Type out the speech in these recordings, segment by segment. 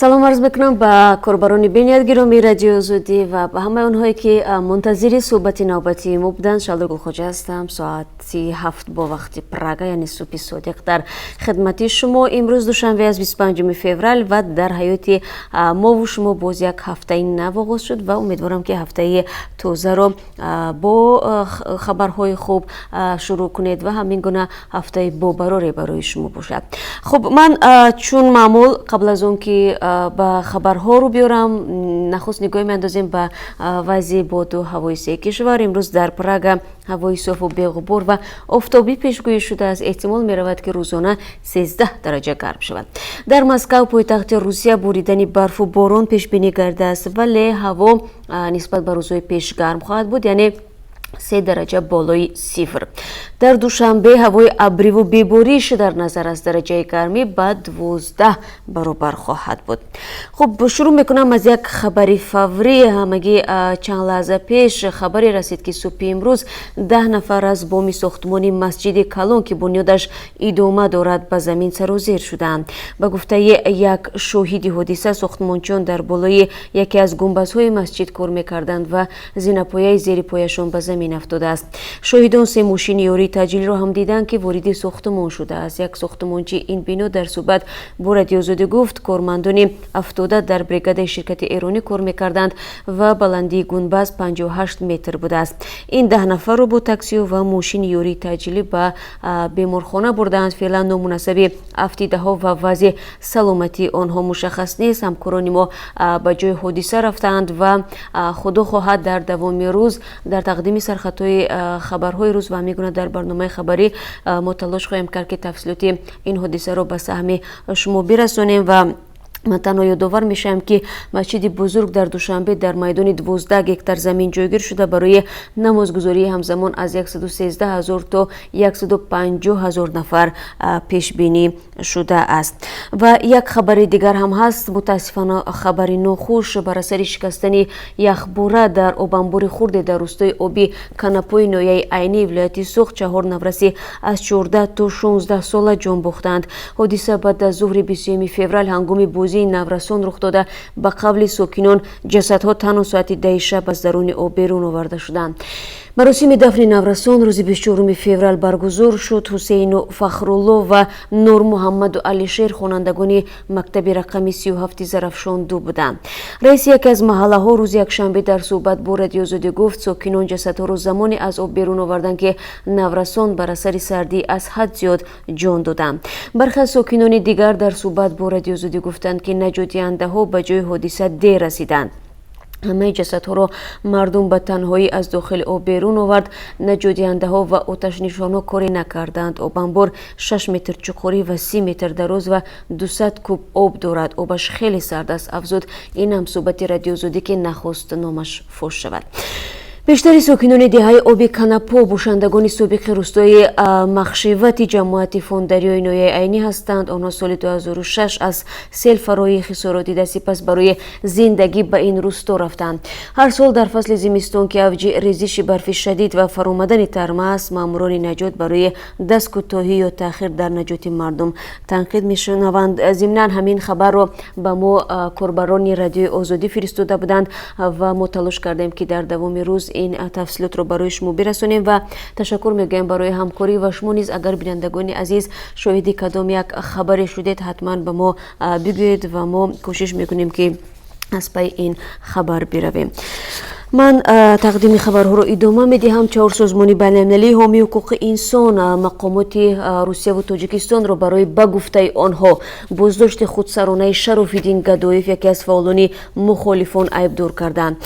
Салом арз мекунам ба корбарони бениҳоят гиромии Радиои Озодӣ ва ба ҳамаи онҳое, ки мунтазири суҳбати навбатии мо буданд. Шалдо Гулхоҷа ҳастам. Соати 7 бо вақти Прага, яъне субҳи содиқ, дар хидмати шумо. Имрӯз душанбе аз 25 феврал ва дар ҳаёти мову шумо боз як ҳафтаи нав оғоз шуд ва умедворам, ки ҳафтаи тозаро бо хабарҳои хуб шурӯъ кунед ва ҳамин гуна ҳафтаи бобароре барои шумо бошад. Хуб, ман чун маъмул, қабл аз он ки ба хабарҳо рӯ биёрам, нахуст нигоҳ меандозем ба вазъи боду ҳавои се кишвар. Имрӯз дар Прага ҳавои софу беғубор ва офтобӣ пешгӯӣ шудааст. Эҳтимол меравад, ки рӯзона 13 дараҷа гарм шавад. Дар Москав, пойтахти Русия, боридани барфу борон пешбинӣ гардааст, вале ҳаво нисбат ба рӯзҳои пеш гарм хоҳад буд, яъне 3 дараҷа болои сифр. Дар Душанбе ҳавои абриву бебориш дар назар аст, дараҷаи гармӣ ба 12 баробар хоҳад буд. Хуб, шурӯъ мекунам аз як хабари фаврӣ. Ҳамагӣ чанд лаҳза пеш хабаре расид, ки субҳи имрӯз 10 нафар аз боми сохтмони масҷиди калон, ки бунёдаш идома дорад, ба замин сарозер шудаанд. Ба гуфтаи як шоҳиди ҳодиса, сохтмончиён дар болои яке аз гумбазҳои масҷид кор мекарданд ва зинапояи зери пояшон ба замин афтодааст. Шоҳидон се мошини ёрии таъҷилиро ҳам диданд, ки вориди сохтмон шудааст. Як сохтмончии ин бино дар суҳбат бо Радиоозодӣ гуфт, кормандони афтода дар бригадаи ширкати эронӣ кор мекарданд ва баландии гунбаз 58 метр будааст. Ин 10 нафарро бо таксиҳо ва мошини ёрии таъҷилӣ ба беморхона бурдаанд. Феълан ному насаби афтидаҳо ва вазъи саломатии онҳо мушаххас нест. Ҳамкорони мо ба ҷои ҳодиса рафтаанд ва, худо хоҳад, дар давоми рӯз дар тақдими сархатҳои хабарҳои рӯз ва ҳамин гуна дар барномаи хабарӣ мо талош хоҳем кард, ки тафсилоти ин ҳодисаро ба саҳми шумо бирасонем. Ва ман танҳо ёдовар мешавам, ки масҷиди бузург дар Душанбе дар майдони 12 гектар замин ҷойгир шуда, барои намозгузории ҳамзамон аз 113 ҳазор то 150 ҳазор нафар пешбинӣ шудааст. Ва як хабари дигар ҳам ҳаст, мутаассифона, хабари нохуш. Бар асари шикастани яхбура дар обанбори хурде дар рӯстои Оби Канапои ноҳияи Айнии вилояти Суғд чаҳор навраси аз 14 то 16 сола ҷон бохтанд. Ҳодиса баъд аз зуҳри 20 феврал ҳангоми бозии наврасон рух дода. Ба қавли сокинон, ҷасадҳо танҳо соати 10-и шаб аз даруни об берун оварда шуданд. Маросими дафни наврасон рӯзи 24 феврал баргузор шуд. Ҳусейну Фахрулло ва Нурмуҳаммаду Алишер хонандагони мактаби рақами 37-и Зарафшон ду буданд. Раиси яке аз маҳаллаҳо рӯзи якшанбе дар суҳбат бо Радиозодӣ гуфт, сокинон ҷасадҳоро замоне аз об берун оварданд, ки наврасон бар асари сардӣ аз ҳад зиёд ҷон доданд. Бархе аз сокинони дигар дар суҳбат бо Радиозодӣ гуфтанд, ки наҷотдиҳандаҳо ба ҷои ҳодиса дер расиданд. Ҳамаи ҷасадҳоро мардум ба танҳоӣ аз дохили об берун овард. Наҷотдиҳандаҳо ва оташнишонҳо коре накарданд. Обанбор 6 метр чуқурӣ ва 30 метр дароз ва 200 куб об дорад. Обаш хеле сард аст, афзуд ин ҳамсӯҳбати Радиозодӣ, ки нахост номаш фош шавад. Бештари сокинони деҳаи Оби Канапо бошандагони собиқи рӯстои Махшивати ҷамоати Фондарёи ноҳияи Айнӣ ҳастанд. Онҳо соли 2006 аз сел фарои хисорот дида, сипас барои зиндагӣ ба ин рӯсто рафтанд. Ҳар сол дар фасли зимистон, ки авҷи резиши барфи шадид ва фаромадани тарма аст, маъмурони наҷот барои дасткӯтоҳӣ ё таъхир дар наҷоти мардум танқид мешунаванд. Зимнан, ҳамин хабарро ба мо корбарони Радиои Озодӣ фиристода буданд ва мо талош кардем, ки дар давоми рӯз ин тафсилотро барои шумо бирасонем ва ташаккур мегӯем барои ҳамкорӣ. Ва шумо низ, агар, бинандагони азиз, шоҳиди кадом як хабаре шудед, ҳатман ба мо бигӯед ва мо кӯшиш мекунем, ки аз пайи ин хабар биравем. Ман тақдими хабарҳоро идома медиҳам. Чаҳор созмони байналмилалии ҳомии ҳуқуқи инсон мақомоти Русияву Тоҷикистонро барои, ба гуфтаи онҳо, боздошти худсаронаи Шарофиддин Гадоев, яке аз фаъолони мухолифон, айбдор карданд.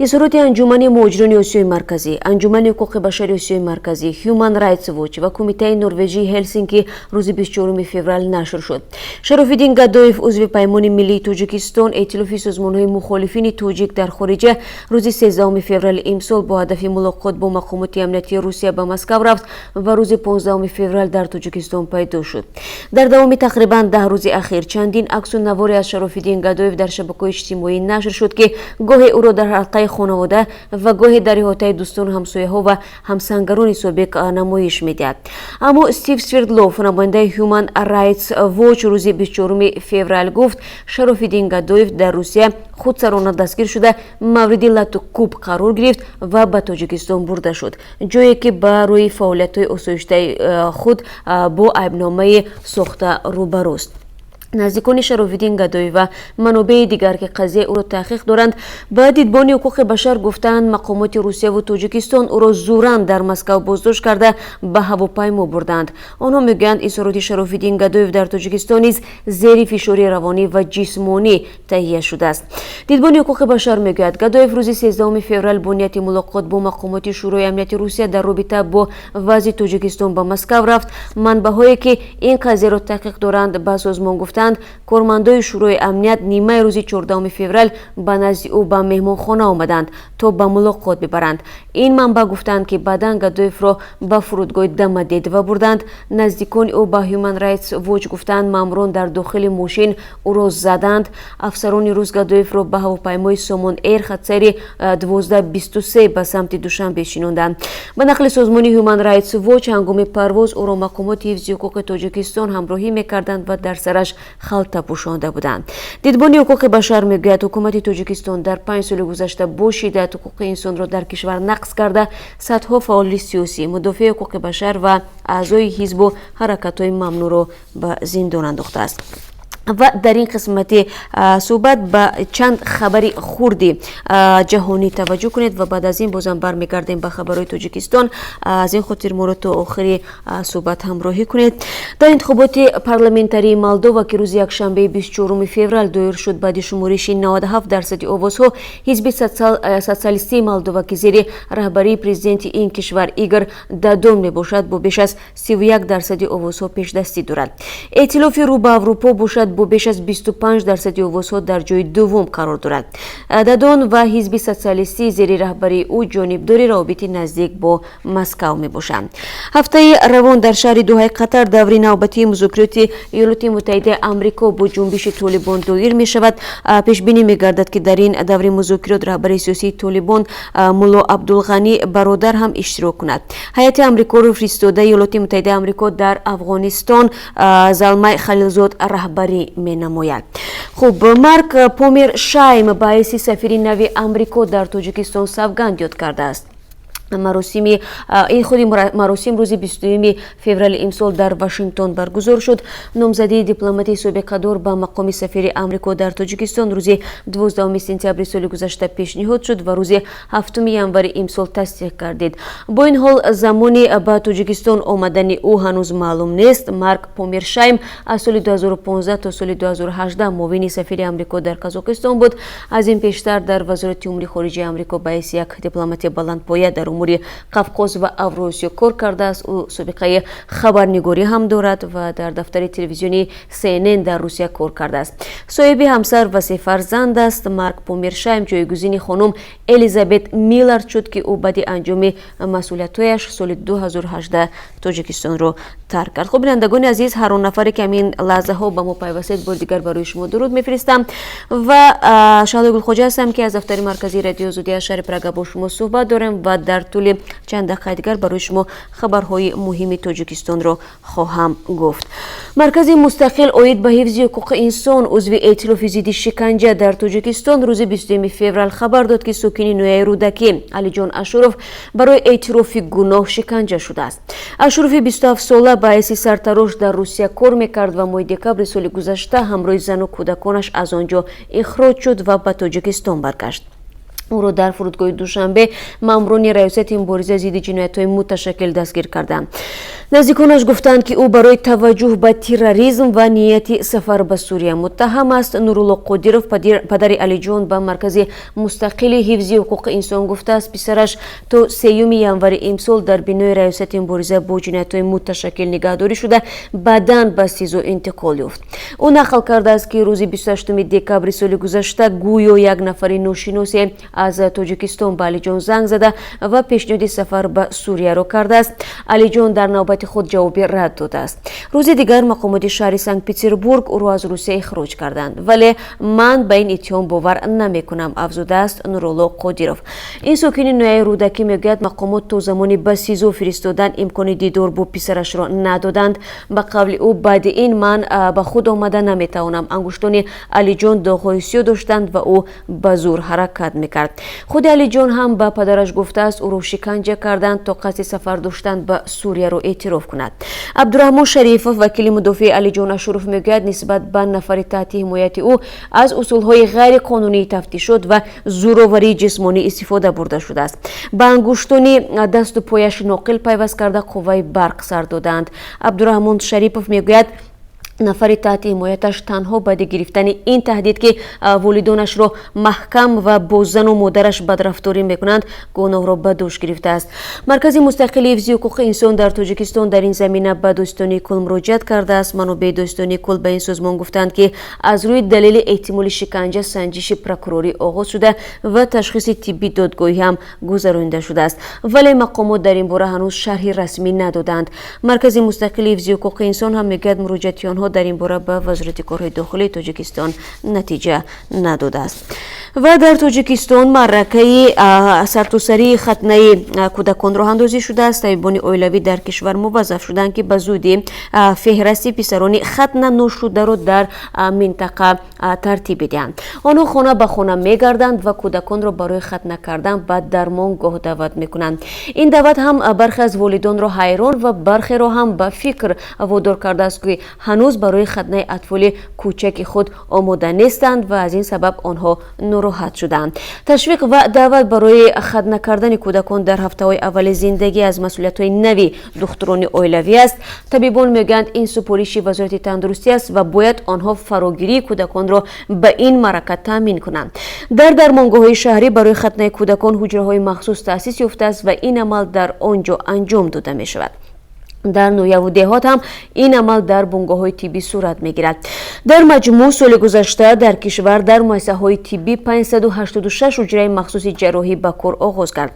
Изҳороти Анҷумани муҳоҷирони Осиёи Марказӣ, Анҷумани ҳуқуқи башари Осиёи Марказӣ, Human Rights Watch ва Кумитаи Норвежии Ҳелсинки рӯзи 24 феврал нашр шуд. Шарофиддин Гадоев, узви Паймони миллии Тоҷикистон, эътилофи созмонҳои мухолифини тоҷик дар хориҷа, рӯзи 13 феврали имсол бо ҳадафи мулоқот бо мақомоти амниятии Русия ба Москав рафт ва рӯзи 15 феврал дар Тоҷикистон пайдо шуд. Дар давоми тақрибан 10 рӯзи ахир чандин аксу наворе аз Шарофиддин Гадоев дар шабакаҳои иҷтимоӣ нашр шуд, ки гоҳе ӯро дар ҳалқаи хонавода ва гоҳе дар иҳотаи дӯстону ҳамсояҳо ва ҳамсангарони собиқ намоиш медиҳад. Аммо Стив Свердлов, намояндаи Human Rights Watch, рӯзи 24 феврал гуфт, Шарофиддин Гадоев дар Русия худсарона дастгир шуда, мавриди лату кӯб қарор гирифт ва ба Тоҷикистон бурда шуд, ҷое ки ба рӯи фаъолиятҳои осоиштаи худ бо айбномаи сохта рӯбарӯст. Наздикони Шарофиддин Гадоев ва манобеи дигар, ки қазияи ӯро таҳқиқ доранд, ба Дидбони ҳуқуқи башар гуфтаанд, мақомоти Русияву Тоҷикистон ӯро зӯран дар Москав боздошт карда, ба ҳавопаймо бурданд. Онҳо мегӯянд, изҳороти Шарофиддин Гадоев дар Тоҷикистон низ зери фишори равонӣ ва ҷисмонӣ таҳия шудааст. Дидбони ҳуқуқи башар мегӯяд, Гадоев рӯзи 13 феврал бо нияти мулоқот бо мақомоти Шӯрои амнияти Русия дар робита бо вазъи Тоҷикистон ба Москав рафт. Манбаъҳое, ки ин қазияро таҳқиқ доранд, ба созмон гуфтанд, кормандои Шӯрои амният нимаи рӯзи 14 феврал ба назди ӯ ба меҳмонхона омаданд, то ба мулоқот бибаранд. Ин манбаъ гуфтанд, ки баъдан Гадоевро ба фурудгоҳи Домодедово бурданд. Наздикони ӯ ба Human Rights Watch гуфтанд, маъмурон дар дохили мошин ӯро заданд. Афсарони рус Гадоевро ба ҳавопаймои Сомон Эйр хатсайри 1223 ба самти Душанбе шинонданд. Ба нақли созмони Human Rights Watch, ҳангоми парвоз ӯро мақомоти ҳифзи ҳуқуқи Тоҷикистон ҳамроҳӣ мекарданд ва дар сараш халта пӯшонда буданд. Дидбони ҳуқуқи башар мегӯяд, ҳукумати Тоҷикистон дар 5 соли гузашта бо шиддат ҳуқуқи инсонро дар кишвар нақз карда, садҳо фаъоли сиёсӣ, мудофеи ҳуқуқи башар ва аъзои ҳизбу ҳаракатҳои мамнӯъро ба зиндон андохтааст. Ва дар ин қисмати суҳбат ба чанд хабари хурди ҷаҳонӣ таваҷҷӯҳ кунед ва баъд аз ин бозам бармегардем ба хабарҳои Тоҷикистон. Аз ин хотир моро то охири суҳбат ҳамроҳӣ кунед. Дар интихоботи парламентарии Молдова, ки рӯзи якшанбеи 24 феврал доир шуд, баъди шумориши 97% овозҳо ҳизби социалистии Молдова, ки зери раҳбарии президенти ин кишвар Игор Додон мебошад, бо беш аз 31% овозҳо пешдастӣ дорад. Эътилофи рӯ ба Аврупо бошад, бо беш аз 25% овозҳо дар ҷои дуввум қарор дорад. Додон ва ҳизби социалистӣ зери раҳбарии ӯ ҷонибдори равобити наздик бо Москав мебошанд. Ҳафтаи равон дар шаҳри Доҳаи Қатар даври навбатии музокироти Иёлоти Муттаҳидаи Амрико бо ҷунбиши Толибон доир мешавад. Пешбинӣ мегардад, ки дар ин даври музокирот раҳбари сиёсии Толибон Мулло Абдулғанӣ Бародар ҳам иштирок кунад. Ҳайати амрикоро фиристодаи Иёлоти Муттаҳидаи Амрико дар Афғонистон Залмай Халилзод раҳбарӣ менамояд. Хуб, Марк Помершайм ба ҳайси сафири нави Амрико дар Тоҷикистон савганд ёд кардааст. Маросими ин худи маросим рӯзи 22 феврали имсол дар Вашингтон баргузор шуд. Номзадии дипломатии собиқадор ба мақоми сафири Амрико дар Тоҷикистон рӯзи 12 сентябри соли гузашта пешниҳод шуд ва рӯзи 7 январи имсол тасдиқ гардид. Бо ин ҳол, замони ба Тоҷикистон омадани ӯ ҳанӯз маълум нест. Марк Помершайм аз соли 2015 то соли 2018 муовини сафири Амрико дар Қазоқистон буд. Аз ин пештар дар Вазорати умури хориҷаи Амрико ба ҳайси як дипломати баландпоя дар умури Қавқоз ва Авросиё кор кардааст. Ӯ собиқаи хабарнигорӣ ҳам дорад ва дар дафтари телевизиони CNN дар Русия кор кардааст. Соҳиби ҳамсар ва се фарзанд аст. Марк Помершайм ҷойгузини хонум Элизабет Миллард шуд, ки ӯ баъди анҷоми масъулиятҳояш соли 2018 Тоҷикистонро тарк кард. Хуб, бинандагони азиз, ҳар он нафаре, ки ҳамин лаҳзаҳо ба мо пайвастед, бори дигар барои шумо дуруд мефиристам ва Шаҳлои Гулхоҷа ҳастам, ки аз дафтари марказии Радиои Озодӣ аз шаҳри Прага бо шумо суҳбат дорем ва дар тӯли чанд дақиқаи дигар барои шумо хабарҳои муҳими Тоҷикистонро хоҳам гуфт. Маркази мустақил оид ба ҳифзи ҳуқуқи инсон, узви Эътилофи зидди шиканҷа дар Тоҷикистон, рӯзи 20 феврал хабар дод, ки сокини ноҳияи Рӯдакӣ Алиҷон Ашуров барои эътирофи гуноҳ шиканҷа шудааст. Ашурови 27сола ба ҳайси сартарош дар Русия кор мекард ва моҳи декабри соли гузашта ҳамроҳи зану кӯдаконаш аз он ҷо ихроҷ шуд ва ба Тоҷикистон баргашт. Ӯро дар фурудгоҳи Душанбе маъмурони Раёсати мубориза зидди ҷиноятҳои муташаккил дастгир карданд. Наздиконаш гуфтанд, ки ӯ барои таваҷҷӯҳ ба терроризм ва нияти сафар ба Сурия муттаҳам аст. Нурулло Қодиров, падари Алиҷон, ба Маркази мустақили ҳифзи ҳуқуқи инсон гуфтааст, писараш то 3 январи имсол дар бинои Раёсати мубориза бо ҷиноятҳои муташаккил нигаҳдорӣ шуда, баъдан ба СИЗО интиқол ёфт. Ӯ нақл кардааст, ки рӯзи 28 декабри соли гузашта гӯё як нафари ношиносе аз Тоҷикистон ба Алиҷон занг зада ва пешниҳоди сафар ба Сурияро кардааст. Алиҷон дар навбати худ ҷавоби рад додааст. Рӯзи дигар мақомоти шаҳри Санкт Петербург ӯро аз Русия ихроҷ карданд, вале ман ба ин иттиҳом бовар намекунам, афзудааст Нурулло Қодиров. Ин сокини ноҳияи Рӯдакӣ мегӯяд, мақомот то замони ба СИЗО фиристодан имкони дидор бо писарашро надоданд. Ба қавли ӯ, баъди ин ман ба худ омада наметавонам. Ангуштони Алиҷон доғҳои сиёҳ доштанд ва ӯ ба зӯр ҳаракат мекард. Худи Алиҷон ҳам ба падараш гуфтааст, ӯро шиканҷа карданд, то қасди сафар доштан ба Сурияро эътироф кунад. Абдураҳмон Шарифов, вакили мудофии Алиҷон Ашуров, мегӯяд, нисбат ба нафари таҳти ҳимояти ӯ аз усулҳои ғайриқонунии тафтишот ва зӯроварии ҷисмонӣ истифода бурда шудааст. Ба ангуштони дасту пояш ноқил пайваст карда, қувваи барқ сар додаанд. Абдураҳмон Шарипов мегӯяд, нафари таҳти ҳимояташ танҳо баъди гирифтани ин таҳдид, ки волидонашро маҳкам ва бо зану модараш бадрафторӣ мекунанд, гуноҳро ба дӯш гирифтааст. Маркази мустақили ҳифзи ҳуқуқи инсон дар Тоҷикистон дар ин замина ба Додситонии кул муроҷиат кардааст. Манобеи Додситонии кул ба ин созмон гуфтанд, ки аз рӯи далели эҳтимоли шиканҷа санҷиши прокурорӣ оғоз шуда ва ташхиси тибби додгоҳӣ ҳам гузаронида шудааст, вале мақомот дар ин бора ҳанӯз шарҳи расмӣ надоданд. Маркази мустақили ҳифзи ҳуқуқи инсон ҳам мегӯяд, муроҷиати онҳо дар ин бора ба Вазорати корҳои дохилии Тоҷикистон натиҷа надодааст. Ва дар Тоҷикистон маъракаи сартосарии хатнаи кӯдакон роҳандозӣ шудааст. Табибони оилавӣ дар кишвар муваззаф шуданд, ки ба зудӣ феҳрасти писарони хатна ношударо дар минтақа тартиб бидиҳанд. Онҳо хона ба хона мегарданд ва кӯдаконро барои хатна кардан ба дармонгоҳ даъват мекунанд. Ин даъват ҳам бархе аз волидонро ҳайрон ва бархеро ҳам ба фикр водор кардааст, ки ҳанӯз барои хатнаи атфоли кӯчаки худ омода нестанд ва аз ин сабаб онҳо нороҳат шуданд. Ташвиқ ва даъват барои хатна кардани кӯдакон дар ҳафтаҳои аввали зиндагӣ аз масъулиятҳои нави духтурони оилавӣ аст. Табибон мегӯянд, ин супориши Вазорати тандурустӣ аст ва бояд онҳо фарогирии кӯдаконро ба ин маърака таъмин кунанд. Дар дармонгоҳҳои шаҳрӣ барои хатнаи кӯдакон ҳуҷраҳои махсус таъсис ёфтааст ва ин амал дар он ҷо анҷом дода мешавад. Дар ноҳияву деҳот ҳам ин амал дар бунгоҳҳои тиббӣ сурат мегирад. Дар маҷмӯъ, соли гузашта дар кишвар дар муассисаҳои тиббӣ 586 ҳуҷраи махсуси ҷарроҳӣ ба кор оғоз кард.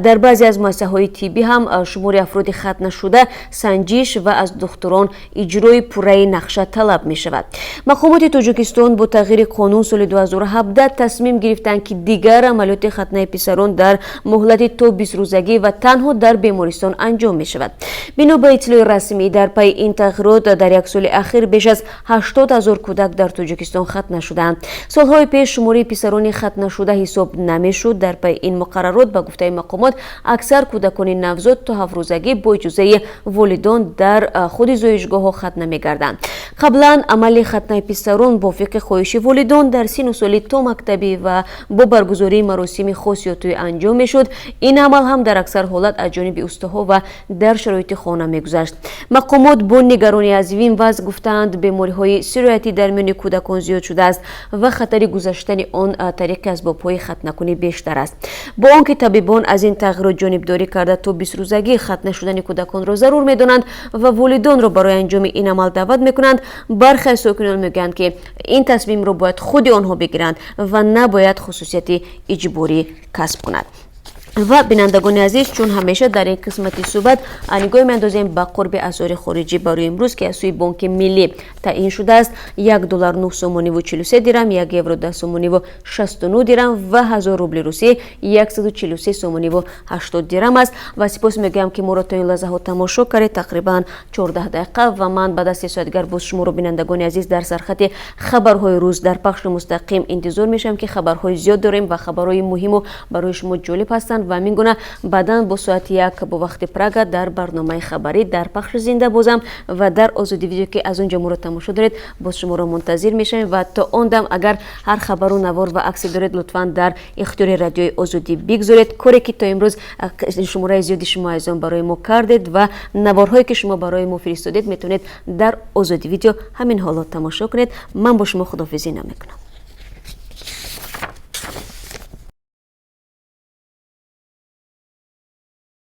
Дар баъзе аз муассисаҳои тиббӣ ҳам шумори афроди хатнашуда санҷиш ва аз духтурон иҷрои пурраи нақша талаб мешавад. Мақомоти Тоҷикистон бо тағйири қонун соли 2017 тасмим гирифтанд, ки дигар амалиёти хатнаи писарон дар муҳлати то 20 рӯзагӣ ва танҳо дар бемористон анҷом мешавад. Бино ба иттилои расмӣ, дар пайи ин тағйирот дар як соли ахир беш аз 80 000 кӯдак дар Тоҷикистон хатна шуданд. Солҳои пеш шумори писарони хатнашуда ҳисоб намешуд. Дар пайи ин муқаррарот, ба гуфтаи мақомот, аксар кӯдакони навзод то 7 рӯзагӣ бо иҷозаи волидон дар худи зоишгоҳҳо хатна мегарданд. Қаблан амали хатнаи писарон мувофиқи хоҳиши волидон дар синну соли томактабӣ ва бо баргузории маросими хос ё тӯй анҷом мешуд. Ин амал ҳам дар аксар ҳолат аз ҷониби устоҳо ва дар шароити хона мегузашт. Мақомот бо нигаронӣ аз ин вазъ гуфтаанд, бемориҳои сироятӣ дар миёни кӯдакон зиёд шудааст ва хатари гузаштани он тариқи асбобҳои хатнакунӣ бештар аст. Бо он ки табибон аз ин тағйирот ҷонибдорӣ карда, то 20 рӯзагӣ хатна шудани кӯдаконро зарур медонанд ва волидонро барои анҷоми ин амал даъват мекунанд, бархе аз сокинон мегӯянд, ки ин тасмимро бояд худи онҳо бигиранд ва набояд хусусияти иҷборӣ касб кунад. Ва бинандагони азиз, чун ҳамеша дар ин қисмати суҳбат нигоҳ меандозем ба қурби асъори хориҷӣ барои имрӯз, ки аз сӯи Бонки Миллӣ таъин шудааст: 1 доллар 9 сомониву 43 дирам, 1 евро 10 сомониву 69 дирам ва 1000 рубли русӣ 143 сомониву 80 дирам аст. Ва сипос мегӯям, ки моро то ин лаҳзаҳо тамошо кардед, тақрибан 14 дақиқа. Ва ман баъд аз 3 соат дигар боз шуморо, бинандагони азиз, дар сархати хабарҳои рӯз дар пахши мустақим интизор мешавам, ки хабарҳои зиёд дорем ва хабарҳои муҳиму барои шумо ҷолиб ҳастанд. ҳастанд ва ҳамин гуна баъдан бо соати 1 бо вақти Прага дар барномаи хабарӣ дар пахши зинда бозам ва дар Озодӣ Видео, ки аз он ҷо моро тамошо доред, боз шуморо мунтазир мешавем. Ва то он дам агар ҳар хабару навор ва аксе доред, лутфан дар ихтиёри Радиои Озодӣ бигзоред. Коре ки то имрӯз шумораи зиёди шумо азизон барои мо кардед ва наворҳое ки шумо барои мо фиристодед, метавонед дар Озодӣ Видео ҳамин ҳоло тамошо кунед. Ман бо шумо худоҳофизӣ намекунам.